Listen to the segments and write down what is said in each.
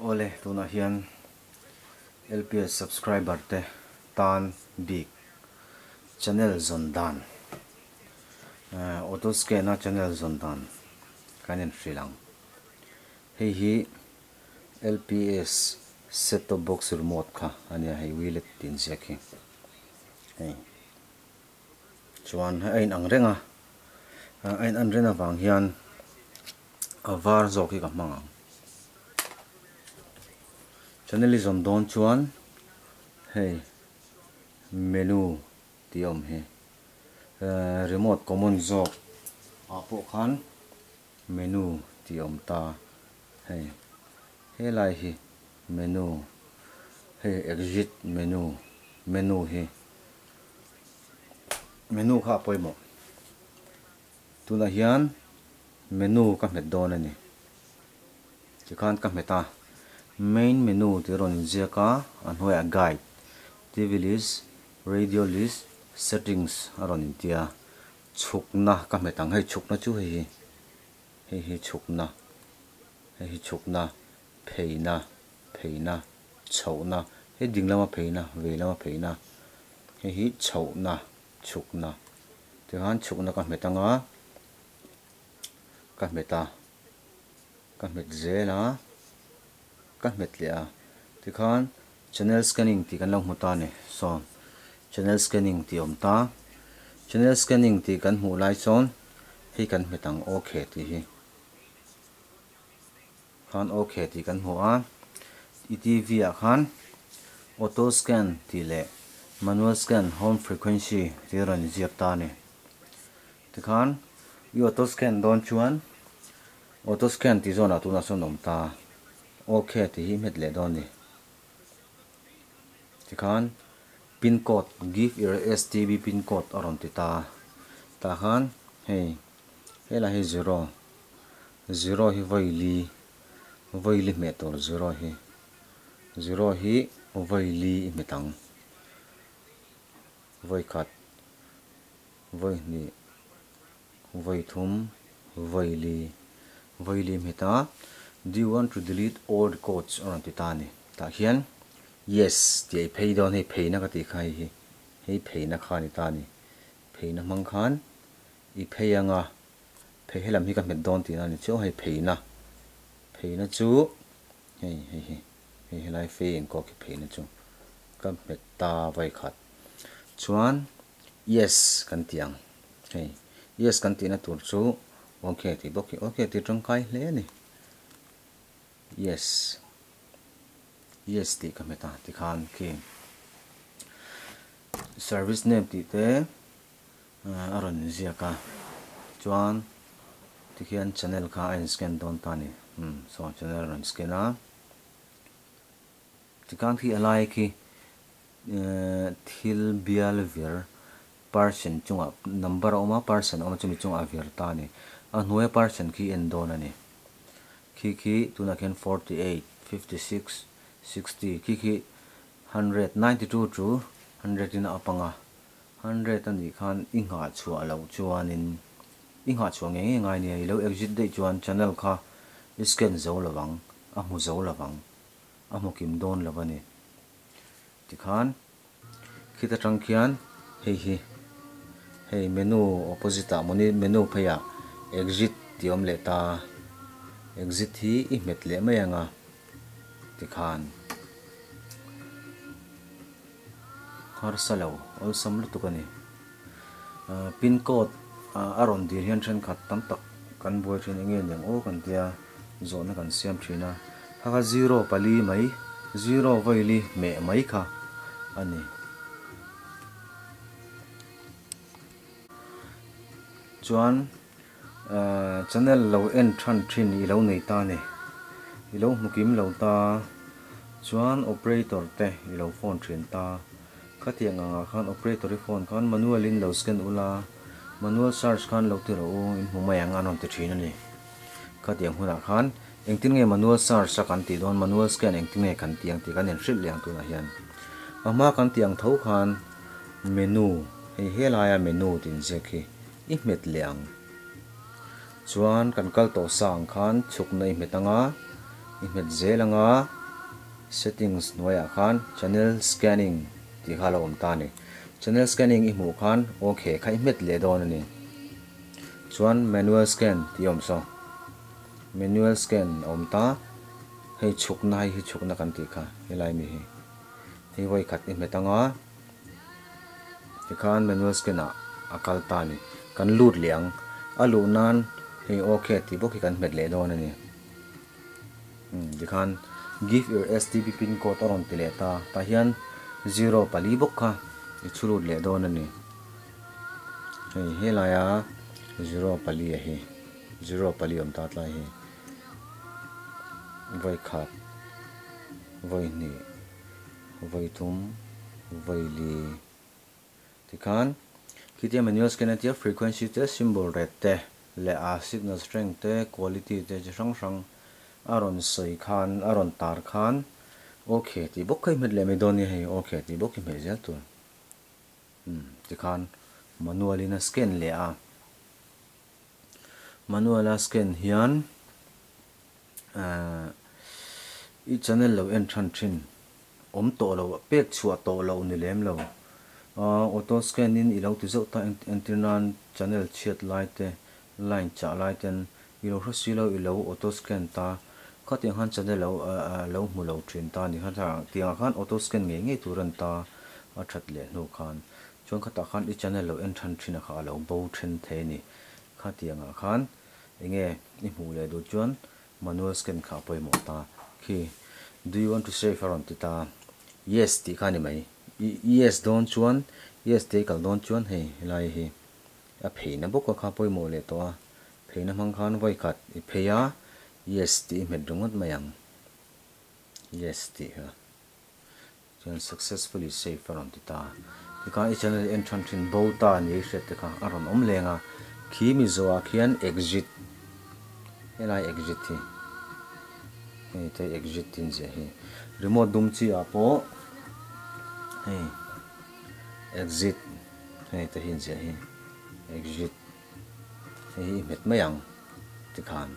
Awle, tunah hian LPS subscriber te tan bik channel zawn dan, auto scan a channel zawn dan kan inhrilh ang. Hei hi LPS set top box remote kha a nia, hei wheelet tih inziak hi. Hei chuan a inang reng a, a inan reng avang hian a var zawk hi ka hmang ang. Channel i zawn dawn chuan hei menu tih a awm hi remote common zawk ah pawh khan menu tih a awm ta hei helai hi menu hei exit menu menu hi menu kha a pawimawh. Tunah hian menu ka hmet dawn a ni. Tikhan ka hmet a, main menu tih a rawn inziak a, a hnuaiah guide, TV list, radio list, settings a rawn intia. Chhukna ka hmet ang, hei chhukna chu hei hi, hei hi chhukna, hei hi chhukna, pheina, pheina, chhohna, hei ding lama pheina, vei lama pheina, hei hi chhohna. Chhukna tikhan chhukna ka hmet anga ka hmet a, ka hmet zel a, ka hmet leh a tikhan channel scanning tih kan lo hmu ta a ni sawn channel scanning tih a awm ta channel scanning tih kan hmuh lai chuan hei kan hmet ang ok tih hi khan ok tih kan hmu a i tv ah khan auto scan tih leh manual scan home frequency tih a rawn inziak ta a ni tikhan i auto scan dawn chuan auto scan tih zawnah tunah sawn awm ta ok tih hi hmet leh dawn a ni tikhan pin code give your stb pin code a rawn ti ta tah khan hei helai hi zero. Zero hi vawi li, vawi li hmeh tur zero hi, zero hi vawi li i hmet ang, vawi khat, vawi hnih, vawi thum, vawi li, vawi li hmet a, do you want to delete all records a rawn ti ta a ni, tah hian yes tih a i phei dawn hei pheina ka tih kha hei hi, hei pheina kha a ni ta a ni, pheina hmang khan i phei anga. Phei helam hi ka hmet dawn tihna a ni chiau hei pheina pheina chu hei hei hi hei helai fei engkaw khi pheina chu ka hmet ta vai khat chuan yes kan tih ang hei yes kan tihna tur chu ok tih bawk hi ok tih tangkai hle a ni yes yes tih ka hmet a tikhan khi service name tih te. A rawn inziak a, chuan tikhian channel kha a in scan dawn ta a ni, umm saw channel a rawn scan a, tikhan khi a lai khi thil bial vir person chungah number a awm a person a awm a chumi chungah a vir ta a ni, a hnuaia person khi en dawn a ni, khi khi tunah khian 48, 56, 60 khi khi 192 to 100 in a up ang a. Hundred a nih khan i nghah chhuah loh chuanin i nghah chhuah ngei ngei ngai nia, i lo exit daih chuan channel kha i scan zo lo vang, a hmu zo lo vang, a hmu kim dawn lo a ni. Tikhan khit atang khian hei hi hei menu opposite ah mawni menu pheiah exit tih awm leh ta, exit hi i hmet leh mai ang a tikhan. Harsa lo, awlsam lutuk a ni. Pin code a rawn dil hian thenkhat tam tak kan buai thin enge niang aw kan tia zawhna kan siam thin a. Kha kha zero pali mai, zero vaili hmeh mai kha a ni. Chuan channel lo en than thin i lo nei ta ni, i lo hmu kim lo ta, chuan operator te i lo phone thin ta, khatiang angah khan operator i phone khan manual in lo scan ula, manual search khan lo ti rawh u, in hmu mai ang an rawn ti thin a ni. Khatiang hunah khan engtin nge manual search a kan tih dawn, manual scan engtin nge kan tih ang tih kan inhrilh leh ang tunah hian. A hma kan tih ang tho khan menu, hei helaia menu tih inziak hi I hmet leh ang. Chuan kan kal tawh sa ang khan chhukna i hmet ang a, I hmet zel anga settings hnuaiah khan channel scanning tih kha a lo awm ta a ni. Channel scanning i hmuh khan ok kha i hmet leh dawn a ni. Chuan manual scan tih a awm saw. Manual scan a awm ta. Hei chhukna hei hi chhukna kan tih kha helai mi hi. Hei vawi khat i hmet anga tikhan manual scan ah a kal ta a ni. Kan lut leh ang. A luh nan hei ok tih bawk hi kan hmet leh dawn a ni. Umm tikhan give your STP pin code a rawn ti leh ta. Tah hian zero pali bawk kha i chhu lut leh dawn a ni. Hei helaia 0 4 a hi 0 4 awm ta tlai hi vawi khat vawi hnih vawi thum vawi li tikhan khitia manual scan a tia frequency te symbol rate te leh a signal strength te quality te chi hrang hrang a rawn sawi khan a rawn tar khan ok tih bawk kha i hmet leh mai dawn nia hei ok tih bawk hi hmeh zel tur. Umm tikhan manual in a scan leh a, manual a scan hian ahh i channel lo en than thin awm tawh lo pek chhuah tawh loh ni lem lo ahh auto scan in i lo ti zauh ta entir nan channel chhiat lai te line chah lai ten i lo hre si lo i lo auto scan ta khatiang khan channel lo lo hmu lo thin ta ni kha tiangah khan auto scan ngei ngei tur a ni ta a that leh hnu khan chuan khatah khan i channel lo en than thin a kha a lo bo then thei a ni khatiangah khan enge i hmuh leh duh chuan manual scan kha a pawimawh ta khi do you want to save a rawn ti ta yes tih kha a ni mai yes dawn chuan yes tih a kal dawn chuan hei helai hi A pheina bawk a kha pawimawh leh tawh a, pheina hmang khan vawi khat i phei a, yes tih i hmet ringawt mai ang, yes tih kha chuan successfully save a rawn ti ta. Tikhan i channel en than thin bo ta ni i hriat te kha a rawn awm leng a, khi mi zawhah khian exit helai exit hi hei te exit tih an ziah hi remote dum chi ah pawh hei exit. Hei te hi ziah hi exit hei hi i hmet mai ang tikhan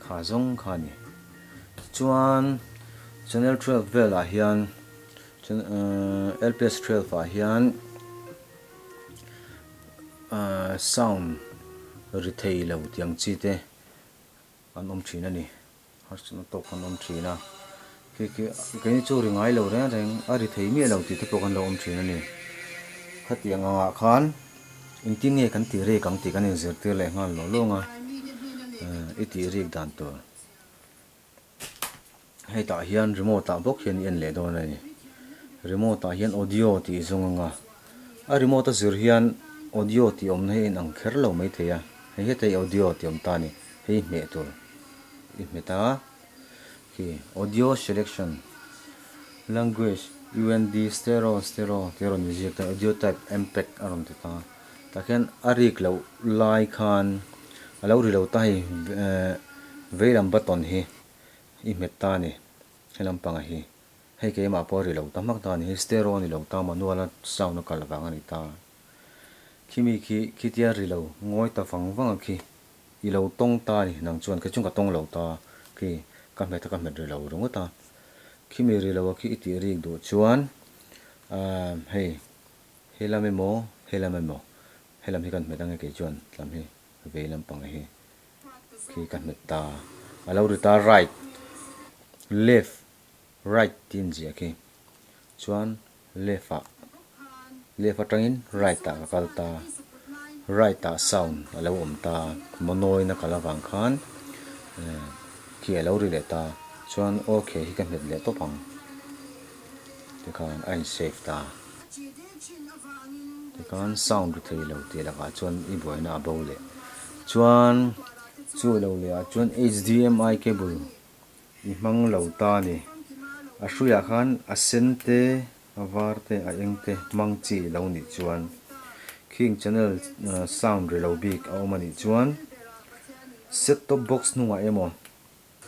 kha zawng kha a ni. Tichuan channel 12 velah hian LPS 12 ah hian sound ri thei lo tih ang chi te an awm thin a ni. Harsatna tawk kan awm thin a, khi khi keini chu ri ngai lo reng reng a ri thei miah lo tih te pawh kan lo awm thin a ni. Khatiang angah khan engtin nge kan tih rik ang tih kan inzirtir leh nghal lawng lawng a, i tih rik dan tur. Hei tah hian remote ah bawk hian i en leh dawn a ni. Remote ah hian audio tih zawng anga a remote a zir hian audio tih awmna hi a inang kher lo maithei a, hei hetah hi audio tih awm ta a ni, hei hmeh tur. I hmet a, khi audio selection language und stereo stereo tih a rawn inziak ta audio type mpeg a rawn ti ta tah khian a rik loh lai khan a lo ri lo ta hei veilam button hi i hmet ta a ni helam panga hi hei keimah pawh a ri lo ta hmak ta a ni hei stereo a ni lo ta manual a sound a kal vang a ni ta khimi khi khitia ri lo ngawi ta vang vang a khi. I lo tawng ta a ni, nang chuan kei chuan ka tawng lo ta khi ka hmet a ka hmet ri lo ringawt a. Khimi ri lo a khi i tih rik duh chuan ahm hei helam emaw helam emaw helam hi kan hmet ange kei chuan tlam hi vei lampang hi khi ka hmet ta a lo ri ta right left right tih a inziah khi chuan Left ah left atangin right ah ka kal ta right ah sound a lo awm ta mono in a kal avang khan khi a lo ri leh ta chuan ok hi ka hmet leh tawp ang tikhan a in save ta tikhan sound ri thei lo tih lakah chuan i buaina a bo leh chuan chu lo leh ah chuan H_D_M_I cable I hmang lo ta a ni. A hruiah khan a sen te, a var te, a eng te hmang chi lo nih chuan khing channel sound ri lo bik a awm a nih chuan set top box hnungah emaw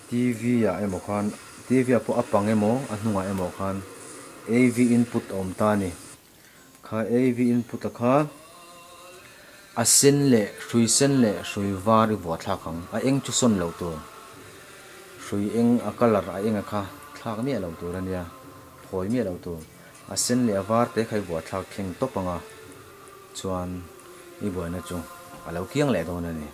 TV ah emaw khan TV ah pawh a pang emaw a hnungah emaw khan AV input a awm ta a ni. Kha AV input a kha a sen leh hrui sen leh hrui var i vuah thlak ang, a eng chu sawn lo tur. Hrui eng a colour a eng a kha thlak miah lo tur a nia phawi miah lo tur a sen leh a var te kha i buah thlak thleng tawp ang a chuan i buaina chu a lo kiang leh dawn a ni.